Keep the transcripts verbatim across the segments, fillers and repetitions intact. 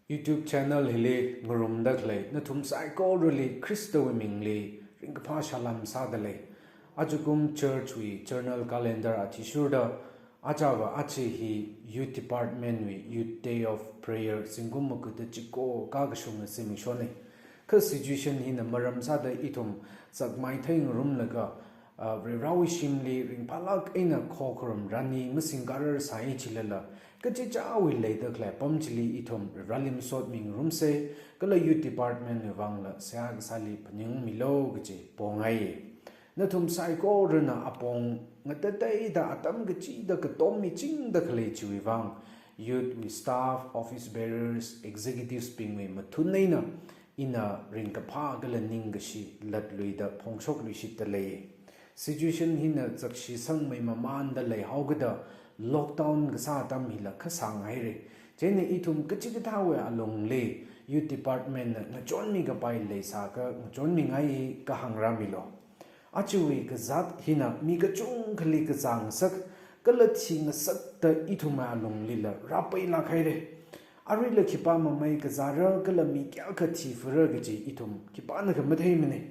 YouTube channel hili ngarumda khalei nathum saikorali Khristawui mingli ringkaphā salām sādalei. Ajakum church wui journal calendar athishurda, ajava aja hi youth department wui youth day of prayer zingkum magada chiko kakashunga zimikshonna. Kha situation hina maram sāda ithum zakmai theingarumlaga, ah, Varivarāwui shimli ringphālāk eina khokharum rani masingkarar sāi chilala, kachichāwui leida khalei apam chili ithum Varivarāli masot mingarumsa, kala youth department wui vangla seihā kasāli phaningmilu kaji pongai. Nathum saikorana apong ngatateida atam kachida katom michingda khalei chiwui vang, youth wui staff, office bearers, executives bingwui mathun eina ina ringkaphā kala ningkashi latluida phongshokluishitdalei. Situation hina zakshi sangmei mamānda leihaokada lockdown kasā atam hila kha sānghaira. Chieina ithum kachikathāwui alungli youth department na ngachonmi kapai leisākha ngachonmingai kahangrāmilu. Ajawui kazāt hina mi kachungkhali kazāngasak, kala thingasakda ithumwui alunglila rāpailāk haira. Aruila khipā mamei kazāra kala mi kayākha thifara kaji ithum khipānakha matheimana.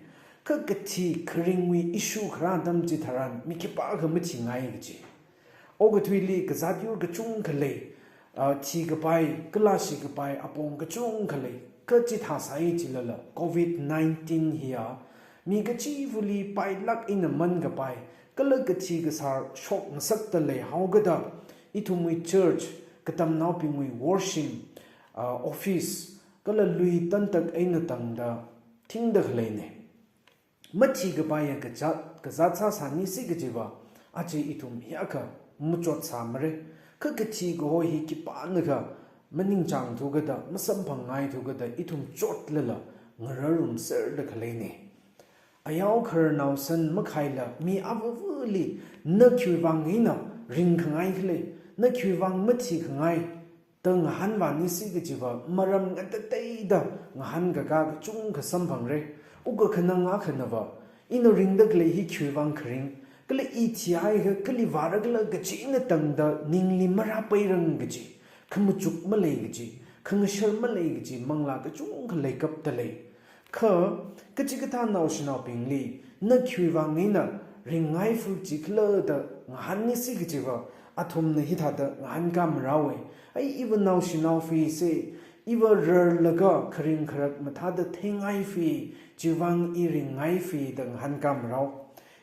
Kha kathi kharingwui issue kharā atam chitharan mi khipākha mathingai kaji. Okathuili kazāt yur kachungkha lei, ah, thikapai, kala shikapai, apong kachungkha lei, kha chithā sāi chilala, covid nineteen hiya, mi kachivali pailāk eina mankapai, kala kathi kasār shokngasakda leihaokada, ithumwui church, katamnaobingwui washroom, ah, office, kala lui tantak eina tangda, thingda khaleina. Mathikapaiya kazāt, kazāt sāsānisi kajiva, aja ithum hiyākha machot sāmara, kha kathi kaho hi khipānakha maningchāngthukada, masamphangngaithukada, ithum chotlala ngararumserda khaleina. Ayao khararnao san makhaila mi avavali na khiwuivang eina ringkhangai khala, na khiwuivang mathikhangai, da ngahānvānisi kajiva maram ngatateida ngahānkakā kachungkha samphangra. Uka khanang akhanava, ina ringda khalei hi khiwuivang kharing, kala i thihaiakha kali vāra khala kaji eina tangda ningli marāpairang kaji, khamachuk malei kaji, khangashar malei kaji manglā kachungkha leikapdalei. Kha, kachikathā naoshinaobingli, na khiwuivang eina ringngai fu jikhala da ngahānnisi kajiva, athumna hithāda ngahānkā marāowa. Ai, iva naoshinao fuse, iva rarlaga kharing kharak mathāda theingai fu, chiwuivang i ringngai fu da ngahānkā marāo.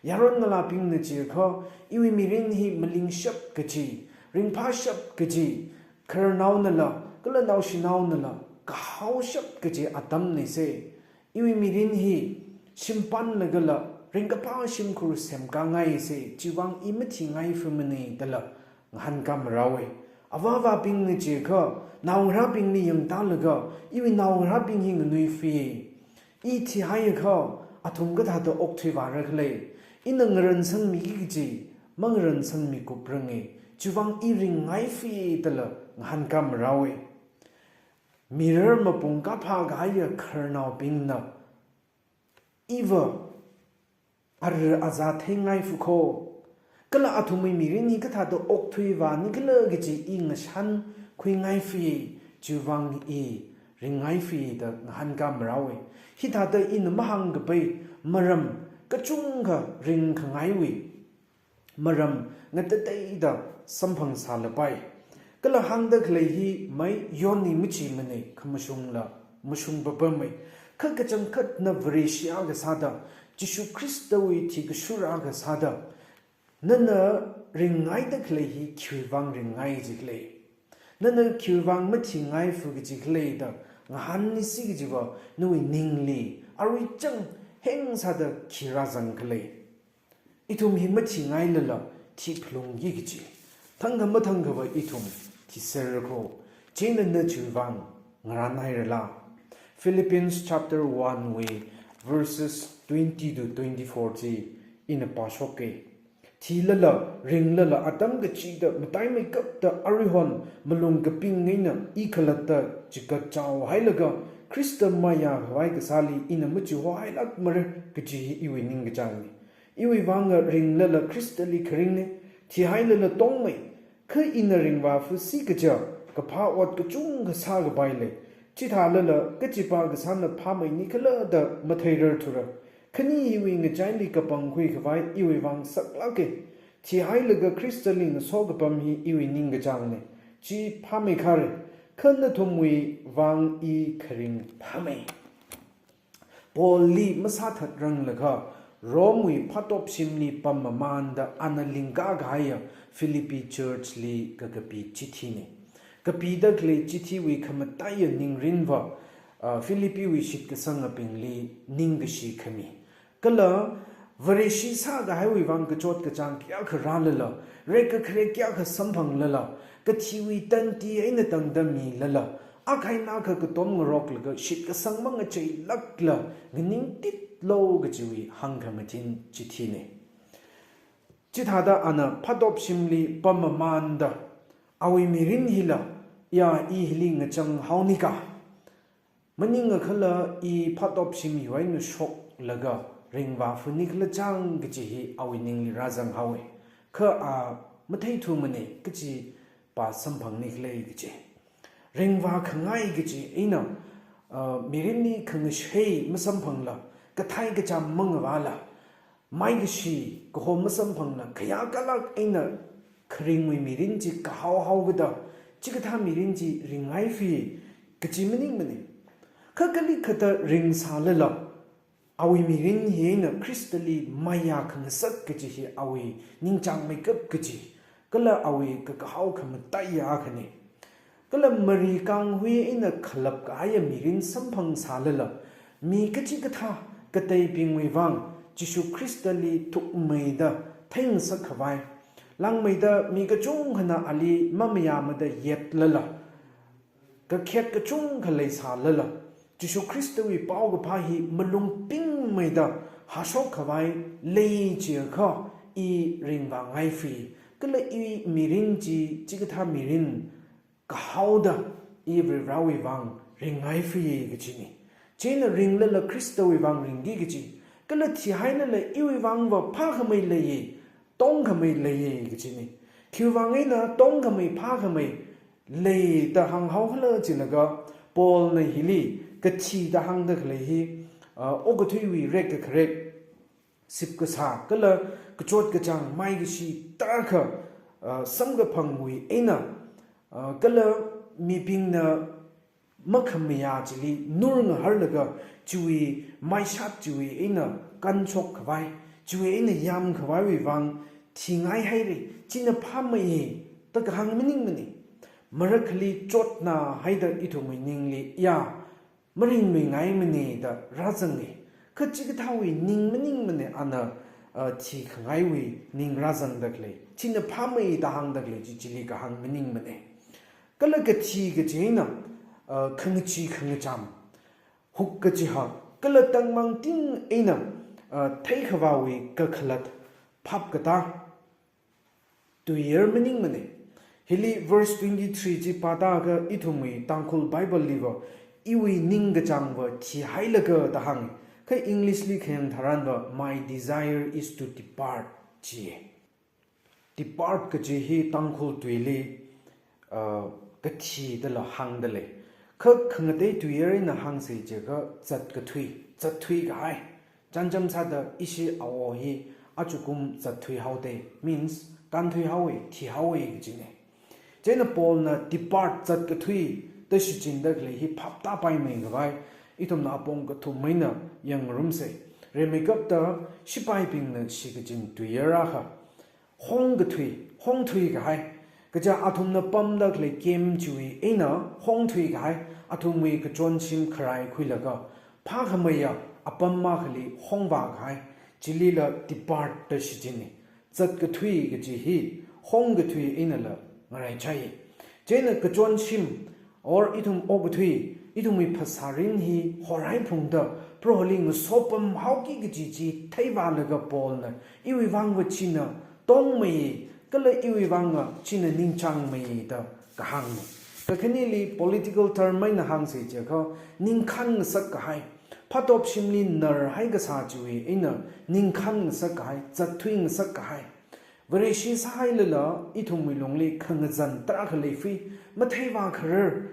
Yaron ngalābingna jiakha, iwui mirin hi malingshap kaji, ringphāshap kaji, khararnaonala, kala naoshinaonala, kahaoshap kaji atamnise. Iwui mirin hi shimpanlagala ringkaphā shimkhur semkāngaise, chiwuivang i mathingai fumana dala ngahānkā marāowa. Avāvābingna jiakha, naongarābingli yangtālaga, iwui naongarābing hi nganui fu. I thihaiakha, athum kathāda okthuivāra khala, ina ngaransangmiki kaji, mangaransanmikupranga, chiwuivang i ringngai fu dala ngahānkā marāowa. Mirar mapung kaphā kahaiya khararnaobingna, iva ara azā theingai fu kho, kala athumwui mirin hi kathāda okthuivāni khala kaji i ngashankhuingai fu, chiwuivang i ringngai fu da ngahānkā marāowa. Hithāda ina mahāngkapai maram kachungkha ringkhangaiwui maram ngatateida samphangsālapai. Kala hāngda khalei hi mai yonni machimana, khamashungla mashung papamma. Kha kachangkhatna Vareshi akha sāda, Jishu Khristawui thikashura akha sāda, nana ringngaida khalei hi khiwuivang ringngai jikhala, nana khiwuivang mathingai fu kajikhala da ngahānnisi kajiva, nawui ningli aruichang hengsāda khi rāzang khala. Ithum hi mathingailala thiphalungki kaji. Thangkha mathangkhava ithum thiser kho. Chieina na chiwuivang ngarānhairala? Philippians chapter one wui verses twenty to twenty-four chi ina pāshoka. Thilala, ringlala, atam kachida mataimeikapta aruihon malung kaping eina i khalatta chikatchaohailaga, Khrista mayākhavai kasāli ina machihohailākmara kaji hi iwui ningkachāngna. Iwui vanga ringlala Khristali kharingna, thihailala tongmei, kha ina ringvāfusi kaja, kaphā ot kachungkha sākapai lei, Chithālala, kachipa kasāna phāmei nikhala da matheirar thura. Khani hiwui ngachaili kapangkhui khavai iwui vang saklāke. Thihailaga Khristali ngaso kapam hi iwui ningkachāngne. Chi phāmei khare. Kha nathumwui vang i kharing phāmei. Paulli masāthatranglakha, Romewui phatop shimli pammamanda ana lingkā kahaiya Philippi churchli kakapi chithine. Kapida khalei chithiwui khamataiya ningrinva, ah, Philippiwui shitkasangabingli ningkashi khami. Kala Vareshi sākahaiwui vang kachot kachāng kayākha rālala, rekkakharek kayākha samphanglala, kathiwui tanti eina tangda milala, akha eina akha katom ngaroklaga shitkasang mangacheilākla nganingtitlo kajiwui hāngkhamathin chithine. Chithāda ana phatop shimli pammamanda, awui mirin hila, ya i hili ngachang haonika. Maningakhala i phatop shim hiwui eina shoklaga ringvā phunikhala chang kaji hi awui ningli rāzang haowe. Kha a matheithumane kajipa samphangnikhala kaji. Ringvā khangai kaji eina, ah, mirinli khangashei masamphangla, kathei kacham mangavāla, maikashi kaho masamphangla, khayākalāk eina kharingwui mirin chi kahao haokada, chikathā mirin chi ringngaiphi kaji maningmane. Kha kalikhada ringsālala, awui mirin hi eina Khristali maiya khangasak kaji hi awui ningchāngmeikap kaji, kala awui kakahao khamataiya akhane. Kala mari kanghui eina khalap kahaiya mirin samphangsālala, mi kachikathā kateibingwui vang Jishu Khristali thukmeida theingasak khavai, langmeida mi kachungkhana ali mamayāmada yetlala, kakhet kachungkha leisālala, Jishu Khristawui paokaphā hi malung pingmeida hāshok khavai lei chiakha i ringvāngaiphi, kala i mirin chi chikathā mirin kahaoda i Varivarāwui vang ringngaiphi kajine. Chieina ringlala Khristawui vang ringki kaji, kala thihailala iwui vangva phākhamei leiye, tongkhamei leiye kajine. Khiwui vang eina tongkhamei phākhamei lei da hānghaokhala jilaga, Paulna hili kathi da hāngda khalei hi, ah, okathuiwui rekkakharek, sipkasā, kala kachot kachāng maikashi tarākha, ah, samkaphangwui eina, ah, kala mibingna makhamayā chili nur ngaharlaga chiwui maishat chiwui eina kanshok khavai, chiwui eina yam khavaiwui vang thingai haire, china phāmeiye da kahāng maningmane. Marakhali chotna haida ithumwui ningli ya maringluingaimane da rāzange. Kha chikathāwui ning maningmane ana, ah, thikhangaiwui ning rāzangda khalei, china phāmei da hāngda khalei chi chili kahāng maningmane. Kala kathi kaji eina, ah, khangachee khangacham, huk kachihak, kala tangmangting eina, ah, theikhavāwui kakhalat phap katā, tuiyar maningmane. Hili verse twenty-three chi pāda kha ithumwui Tangkhul Bible liva, iwui ningkachāngva thihailaga da hānge. Kha English li khayang tharanva, "My desire is to depart," jiye. Depart kaji hi Tangkhul tuili, ah, kathi dala hāngda lei. Kha khangatei tuiyar eina hāngsa chiakha zatkathui, zatthui kahai. Chānjam sāda ishi awo hi achukum zatthui haode, means, kānthui haowe, thi haowe kajine. Chieina Paulna depart, zatkathui da shichinda khalei hi phap tāpaimei khavai, ithumna apong kathum eina yangngarumse. Rimeikapta shipaibingna shikachin tuiyar akha, hongkathui, hongthui kahai. Kaja athumna pamda khalei camp chiwui eina hongthui kahai, athumwui kachonshim kharaikhuilaga, phākhameiya apam akhali hongvā kahai, chilila depart da shichinne. Zatkathui kaji hi hongkathui einala ngaraichai. Chieina kachonshim, or ithum okathui, ithumwui phasārin hi horhaiphungda, Proholi ngasopam haoki kaji chi theivālaga Paulna, iwui vangva china tongmei, kala iwui vangva china ningchāngmei da kahāngna. Kakhaneli political term eina hāngsa chiakha, ningkhān ngasak kahai. Phatop shimli narhai kasā chiwui eina ningkhān ngasak kahai, zatthui ngasak kahai. Vareshi sāhailala, ithumwui lungli khangazan tarākha leifui, matheivā kharar,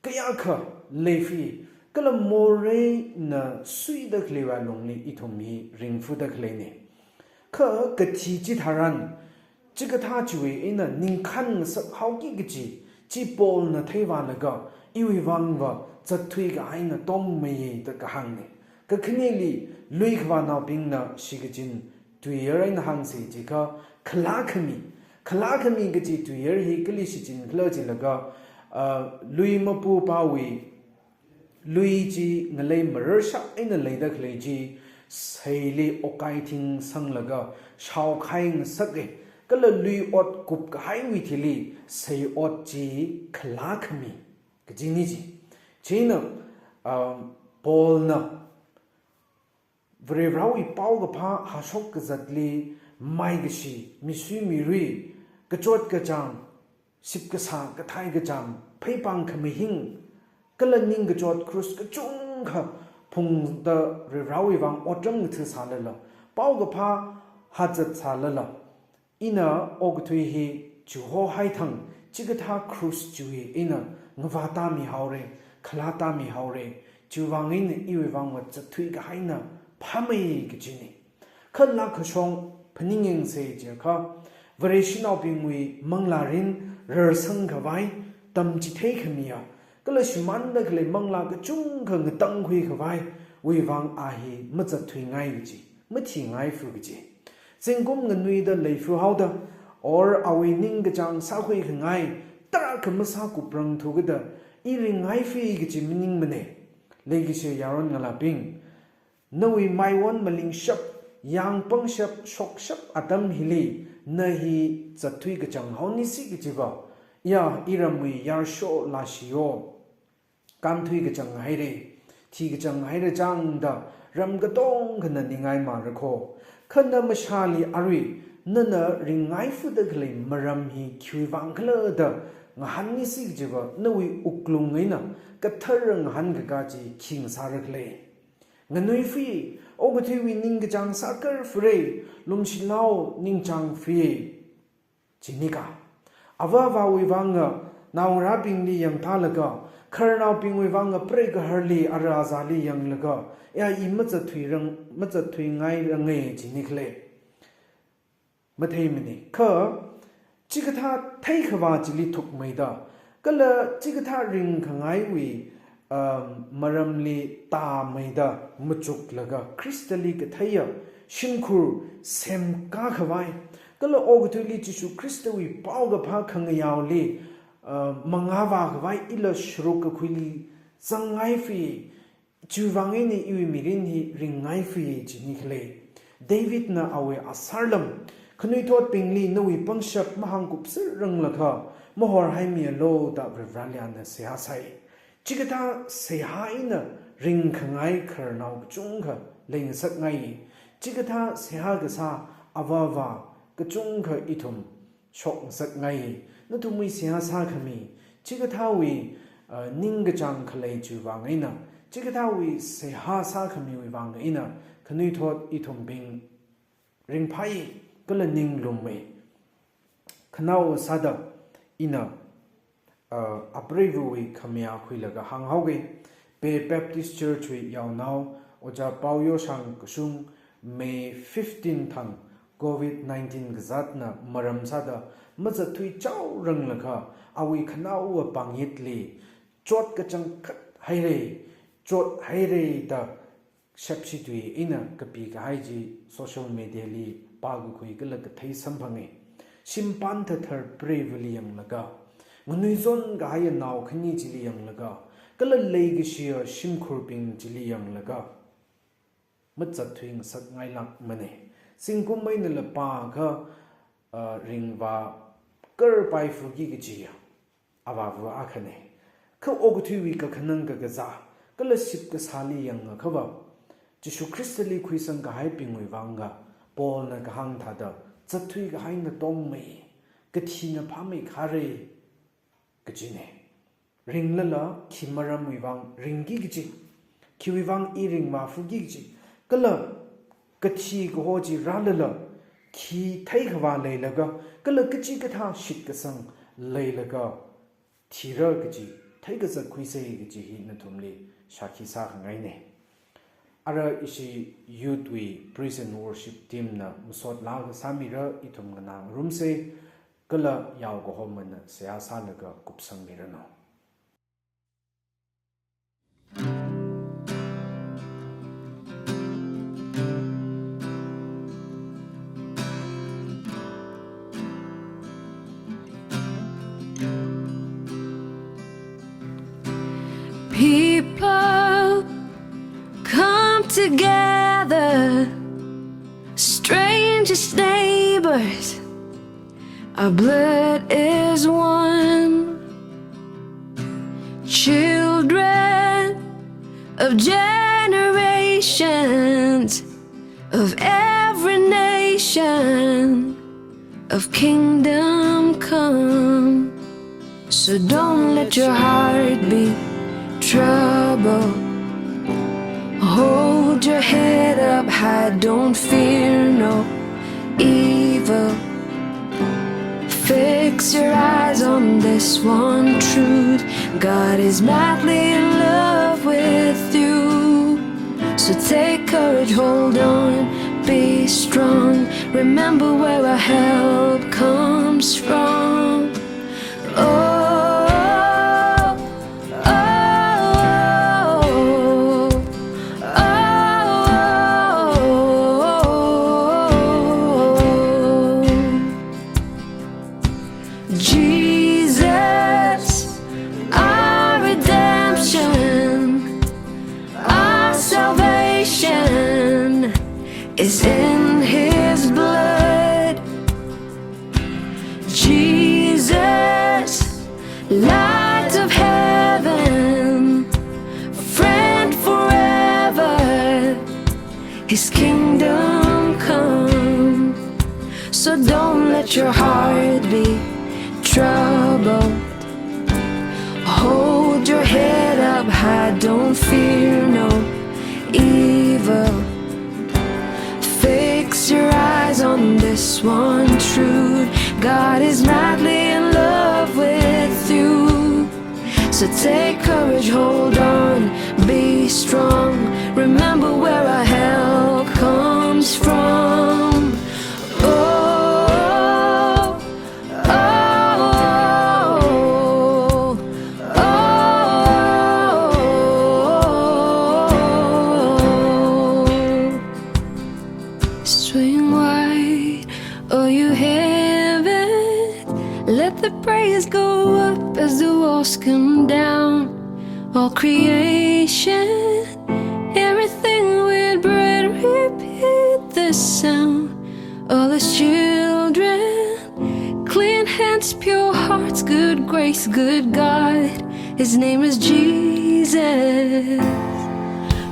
kayākha leifui, kala moreina suida khaleiwui lungli ithum hi ringfada khaleina. Kha kathi chitharan, chikathā chiwui eina ningkhan ngasakhaoki kaji chi Paulna theivālaga, iwui vangva zatthui kahaina tongmeiya da kahāngna. Kakhaneli, luikhavānaobingna shikachin tuiyar eina hāngsa jiakha, khalākhami. Khalākhami kaji tuiyar hi kali shichinkhala jilaga, ah, lui mapupāwui lui chi ngalei mararshap eina leida khalei chi, seili okai thing sanglaga shaokhai ngasaka. Kala lui ot kupkahaiwui thili, sei ot chi khalākhami kajina chi. Chieina, ah, Paulna Varivarāwui paokaphā hashok kazatli maikashi, misui mirui, kachot kachāng, sipkasā kathai kachām, pheipāng khamahing, kala ningkachot krush kachungkha phungda Varivarāwui vang otram ngatha sālala, paokaphā hāzat sālala, ina okathui hi chihohai thang, chikathā krush chiwui eina ngavātāmihaora, khalātāmihaora, chiwui vang eina iwui vangva zatthui kahaina phāmei kajina. Kha lākhashong phaningyangsa jiakha, Vareshinaobingwui manglārin rarsang khavai, tamchithei khamiya, kala shimānda khalei manglā kachungkha ngatangkhui khavaiwui vang a hi mazatthuingai kaji, mathingai fu kaji. Zingkum nganuida leifu haoda, or awui ningkachāng sākhui khangai, tarākha masākuprang thukada, i ringngai fui kaji maningmana. Leikashi yaron ngalābing, nawui maiwon malingshap, yāng pangshap, shokshap atam hili, na hi zatthui kachang haonisi kajiva, ya, iramwui yarsho lāshiyo, kānthui kachang haira, thi kachang haira chāngda ram katongkhana ningai mara kho. Kha na mashāli arui, nana ringngai fuda khalei maram hi khiwui vang khala da ngahānnisi kajiva, nawui wuklung eina kathara ngahānkaka chi khi ngasāra khala. Nganui fui, okathuiwui ningkachāng sākar fure, lumshilao ningchāng fui. Chinika. Avāvawui vanga, naongarābingli yangthālaga, khararnaobingwui vanga prei kaharli ara azāli yanglaga, ya i mazatthuirang, mazatthuingai range chini khala. Matheimana. Kha, chikathā theikhavā chili thukmeida, kala chikathā ringkhangaiwui, um, maramli tāmeida machuklaga Khristali katheiya shimkhur semkā khavai, kala okathuili Jishu Khristawui paokaphā khangayaoli, uh, mangāvā khavai ila sharuk kakhuili zangngai fui, chiwui vang eina iwui mirin hi ringngai fui chini khala. Davidna awui asarlam, khanuithotbingli nawui pangshap mahāngkupser ranglakha, mahorhaimialu da Varivarāli ana seihā sai. Chikathā seihā eina ringkhangai khararnao kachungkha leingasakngai. Chikathā seihā kasā avāva kachungkha ithum shokngasakngai. Nathumwui seihā sākhami, chikathāwui, uh, ningkachāng khalei chiwui vang eina, chikathāwui seihā sākhamiwui vang eina, khanuithot ithumbing ringphai kala ninglummi. Khanao sāda ina, uh, apreivawui khamayā khuilaga hānghaoga. Bay Baptist Church wui yaonao, Ojā Pao Yoshang kashung, May fifteen thang, covid nineteen kazatna maram sāda mazatthui chaoranglakha, awui khanaowa pangyitli, chot kachangkhat haira, chot haira da shapshi tui eina kapi kahai chi social media li pākakhui kala kathei samphanga. Shimpan thathar preivali yanglaga, nganuizon kahaiya nao khani chili yanglaga, kala leikashiya shimkhurbing chili yanglaga, mazatthui ngasakngailākmana. Zingkum einala pākha, ah, ringvā karpai fuki kajiya avāva akhana. Kha okathuiwui kakhanang kakazā, kala shipkasāli yangakhava, Jishu Khristali khuisang kahaibingwui vanga, Paulna kahāng thāda, zatthui kahaina tongmei, kathina phāmei khare, kajina. Ringlala khi maramwui vang ringki kaji, khiwui vang i ringvā fuki kaji, kala kathi kaho chi rālala, khi theikhavā leilaga, kala kachikathā shitkasang leilaga, thira kaji theikazat khuisa kaji hi nathumli shākhi sākhangaina. Ara ishi youth wui praise and worship team na masot lākha sāmira ithum nganā ngarumsa, kala yaokahomana seihā sālaga kupsangmiranu. People come together, strangers, neighbors, our blood is one. Children of generations, of every nation, of kingdom come. So don't let your heart be troubled. Hold your head up high, don't fear no evil. Fix your eyes on this one truth. God is madly in love with you. So take courage, hold on, be strong. Remember where our help comes from. Oh, oh, oh, oh, oh. Jesus, our redemption, our salvation is in his blood. Jesus, light of heaven, friend forever, his kingdom come. So don't let your heart be troubled. Hold your head up high, don't fear no evil. Fix your eyes on this one truth. God is madly in love with you. So take courage, hold on, be strong. Remember where our help comes from. Oh, oh, oh, oh, oh. Swing wide, oh you heavens, let the praise go up as the walls come down. All creation, everything with breath, repeat this sound. All his children, clean hands, pure hearts, good grace, good God, his name is Jesus.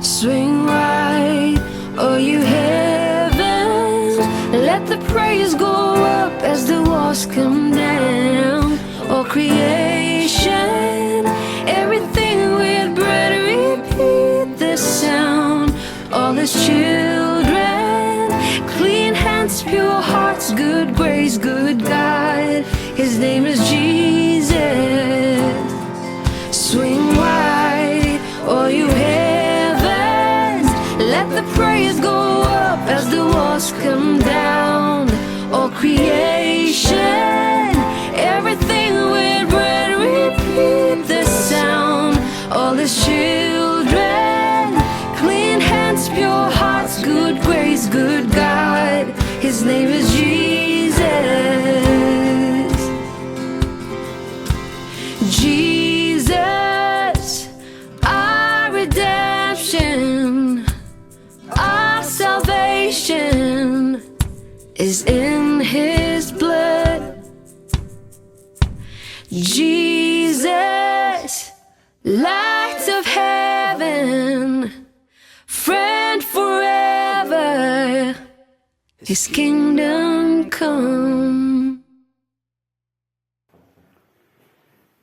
Swing wide, oh you heavens, let the praise go up as the walls come down. All creation, everything with breath, repeat this sound. All his children, clean hands, pure hearts, good grace, good God, his name is Jesus. Swing wide, all you heavens, let the praise go up as the walls come down. All creation, everything with breath, repeat this sound. All his children, clean hands, pure hearts, good grace, good God, his name is Jesus. Jesus, our redemption, our salvation is in his blood. Jesus, light of heaven, friend forever, his kingdom come.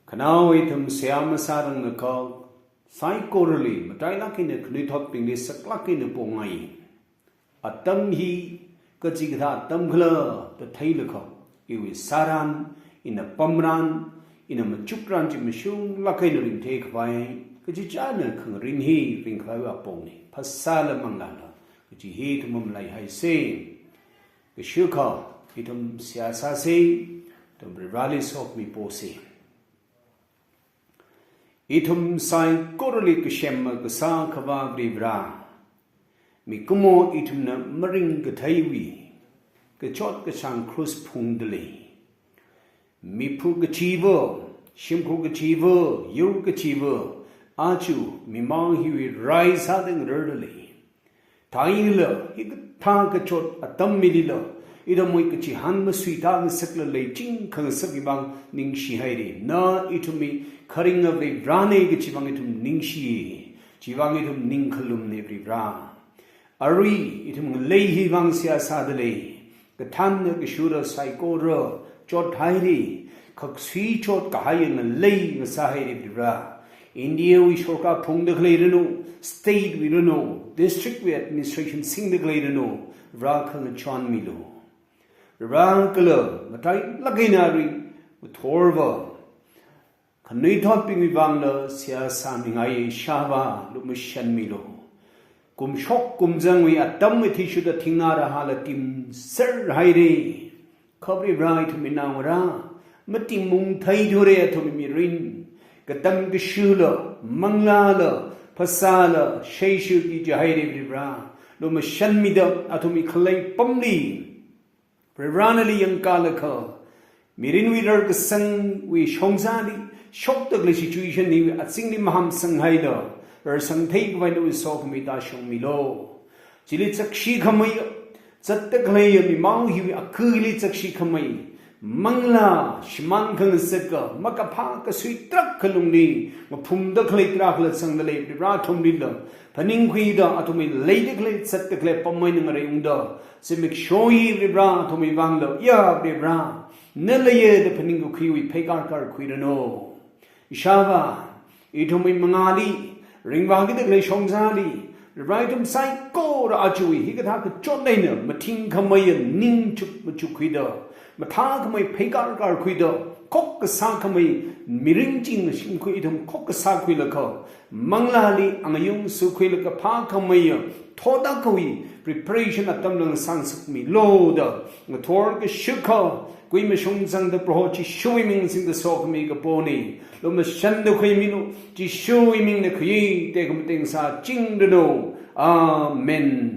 Khanao ithum seihā masārangna kha, saikorali matailāk eina khanuithotbingli saklāk eina pongai. Atam hi kachikathā atam khala da theilakha, iwui sāran, ina pamran, Ina machukran chi mashunglāk eina ringthei khavai, kachichāna khangarin hi ringkhavai apongna. Phasāla manglāla, kachi hi ithum mamalaihaisa. Kashikha, ithum seihā sāsa, ithum Varivarali sokhami posa. Ithum saikorali kasem kasā Akhava Varivara, mikumo ithumna maringkatheiwui kachot kachāng cross phungda lei. Miphu kachiva, shimkhur kachiva, yur kachiva, aja mimang hiwui rai sāda ngararda lei. Thālala, hikathā kachot atam milila, ithumwui kachihān masuita ngasakla leiching khangasak vang ningshihaira. Na ithumwui kharinga Varivarana kachi vang ithum ningshi. Chi vang ithum ningkhalumna Varivara. Arui ithum ngalei hi vang seihā sāda lei. Kathānna kashura saikora chothaira. Khaksui chotkahai ngalei ngasāhaira Varivara. India wui sorkar phungda khalei ranu, state wui ranu, district wui administration singda khalei ranu, Vara khangachon milu. Vara kala matailāk eina arui ngathorva khanuithotbingwui vangla seihā sāmingai Ishāvā, lumashan milu. Kumshok kumzangwui atam athishurda thingnā rahāla timserhaira. Kha Varivara ithumwui naongarā, matimung theithura athumwui mirin. Katam kashila, manglāla, phasāla, shaishu ki jahaira Varivara. Lumashan mida athumwui khalei pamli Varivara nali yangkālakha, mirinwui rarkasangwui shongzali, shokda khalei situation hiwui azingli mahāmsanghaida, rarsang theikhavai nawui sokhami tāshungmilu. Chili chakshi khamei, zatda khalei mimang hiwui akhali chakshi khamei, manglā shimān khangasaka, makaphā kasui tarākha lungli, maphumda khalei tarākhala zangda lei, Varivara athumlila, phaningkhuida athumwui leida khalei, zatda khalei pam eina ngareiungda, zimiksho hi Varivara athumwui vangla, ya Varivara, na leiya da phaningkakhuiwui pheikar karkhuiranu. Ishāvā, ithumwui mangāli, ringvākida khalei shongzali, Varivara ithum saikora ajawui hikathā kachot eina mathing khameiya ningchuk machukkhuida, mathā khamei pheikar karkhuida, khok kasā khamei mirin ching shimkhui ithum khok kasā khuilakha, manglāli angayung sukhuilaga phā khameiya thot akhawui preparation atamla sāngasakmilu da, ngathor kashikha, kui mashung zangda Proho Jishuwui ming singda sokhami kapona. Lumashanda khuimilu, Jishuwui mingna khuiya, tekhamateng sāchingranu. Amen.